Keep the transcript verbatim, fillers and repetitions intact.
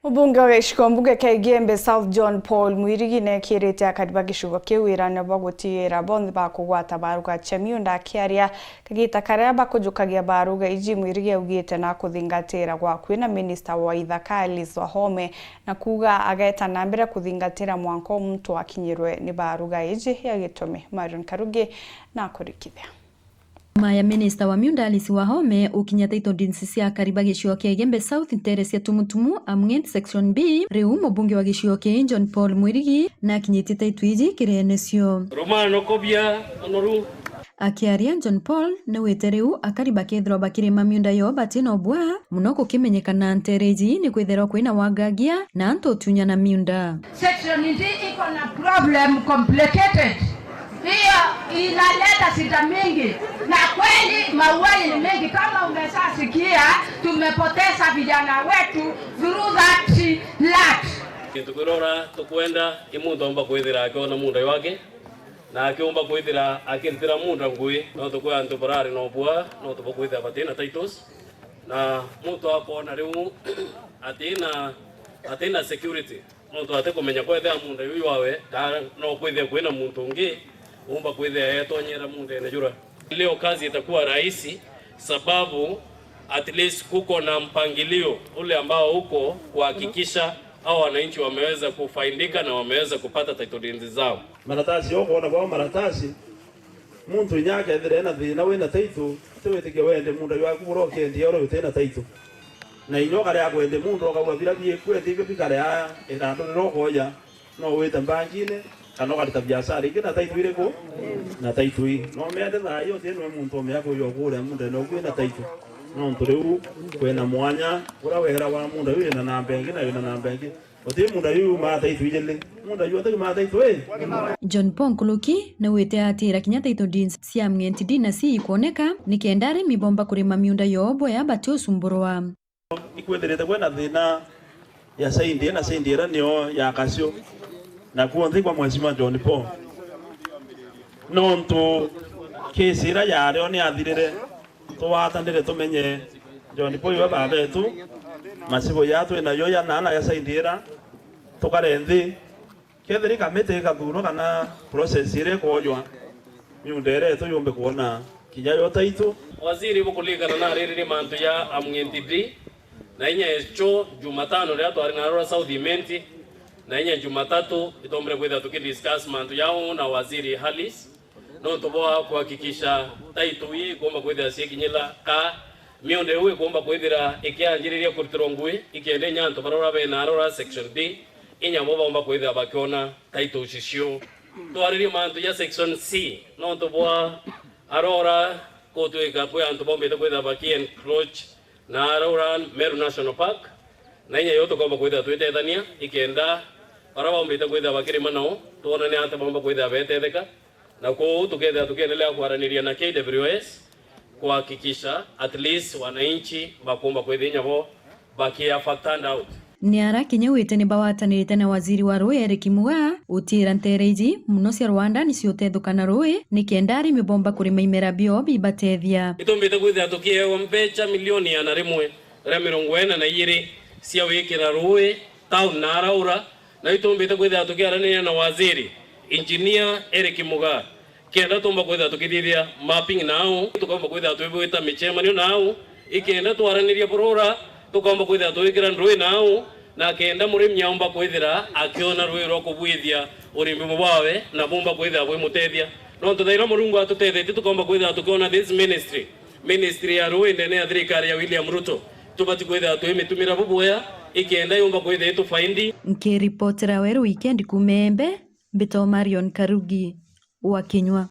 Mubunge wa gicigo mbunge kia Igembe South John Paul Mwirigi nekirite akari ba gicigo kiu wirane bwa gutiira bonthe ba kugwata baruga cia miunda akiaria kagita karia bakujukagia baruga iji. Mwirigi augite na kuthingatira gwa kwina minista wa ithaka Alice Wahome na kuuga ageeta na mbere kuthingatira mwanka o muntu akinyirwe ni baruga iji ya gitumi. Marion Karugi na kurikithia. Nyuma ya minista wa miunda Alice Wahome ukinya title deeds cia akari ba gicigo kia Igembe South nteere cia Tumutumu, Amng'et Section B, riu mubunge wa gicigo kii John Paul Mwirigi nakinyitie title iji kiri enecio. Romano kobia onoru. Akiaria, John Paul niwite riu akari bakethirwa bakirima miunda yoo batina ubwa, muno kukimenyekana nteere iji ni kwithirwa kwina wagagia na antu utunyana miunda. Section D iko na problem complicated. Hiyo inaleta shida mingi. Na kweli mauaji ni mengi. Kama umeshasikia, tumepoteza vijana wetu through that lot. Tukwirora tukwenda i muntu aumba kwithira akiona munda jwake, na akiumba kwithira akirutira munda ngui, no tukwe antu barari na ubua, no tubo kwithira batina titles, na muntu akona riu atina, atina security. Nontu atikumenya kwethira munda juu jwawe, kana no kwithire kwina muntu ungi umba kwithira etonyera mundene jura. Leo kazi itakuwa rahisi, sababu at least kuko na mpangilio ule ambao uko kuhakikisha hao wananchi wameweza kufaidika na wameweza kupata title deeds zao. Maratasi, ukwona kwao maratasi, muntu inya akethira ena thina wina title, tiwitikie wende munda jwaku buria ukiendia uria utina title. Na inya ukarea kwende muntu ukauga bira bieku ethi ibio bikare aa, ithandu riria ukoja, no wite mbangine, kana ukarita biashara ingi na title iriku? Na title ii. No mende thaa ii uti nwe muntu umea kuja ukuria mundene uku wina title. Nontu riu kwina mwanya uria wera wa munda juu wina namba ingi na wina namba ingi. Uti munda juu yumaa title ijiri. Munda juu ati yumaa title ii. John Paul Nkuruki niwite atira kinya title deeds cia Amng'et D na C ikwoneka, nikenda arimi bomba kurima miunda yoo boya batiusumburwa. Ikwithirite kwina thina ya saindi ii na saindi iria niyo ya Kasio, na kuo nthi kwa Mheshimiwa John Paul. Nontu kesi iria yario ni yathirire, tugwatanire tumenye John Paul iwe babetu, masigo ya twi nayo ya nana ya saindi iria, tukare nthi, kethira kamiti ikathurwa kana process iria ikwojwa, miunda iria yetu yumbe kwona kinya yo title. Waziri bukulikana na ariririe mantu ya Amng'et D, na inya echo Jumatano riria twari na Arora South Imenti, na inya Jumatatu itombire kwithira tukidiscuss mantu jau na Waziri Halis, nontu bwa kuhakikisha title ii ikumba kwithira ciekinyira ka miunda iu ikumba kwithira ikianjiriria kurutirwa ngui, ikenda inya antu barora bena Arora Section D, inya bo baumba kwithira bakiona title cicio. Twaririe mantu ja Section C, nontu bwa Arora gutwika kwi antu baumbite kwithira baki encroach na Arora Meru National Park, na inya yo tukomba kwithira twitethania, ikenda bara baumbite kwithira bakirima nao, twonane ata baumba kwithira betetheka. Na kwou tukethira tukiendelea kwaraniria na K W S kuhakikisha at least wananchi bakumba kwithia inya bo bakia factored out. Ni ara kinya wite ni bawatanirite na waziri wa rui Eric Mugaa, utira ntere iji muno cia Rwanda ni ciutethuka na rui, nikenda arimi bomba kurima imera bio bibatethia. Itumbite kwithira tukiewa mbecha milioni igana rimwe ria mirongo ina na igiri cia wikira rui town na Araura, na itumbite kwithira tukiaraniria na waziri engineer Eric Mugaa, kenda tumba kwithira tukithithia mapping nau, tukomba kwithira twibwita michemanio nau, ikenda twaraniria burura, tukomba kwithira twikira ndui nau, na kenda murimi aumba kwithira akiona rui rwa kubwithia urimi bwawe na bumba kwithira bwimutethia. Nontu thaira Murungu atutethetie, tukomba kwithira tukiona this ministry, ministry ya rui ndene ya thirikari ya William Ruto, tubati kwithira twimitumira bubuya, ikenda yumba kwithira itufaindi. Nkiripotera Weru Weekend kuuma Embe, mbitwa Marion Karugi wa Kinyua.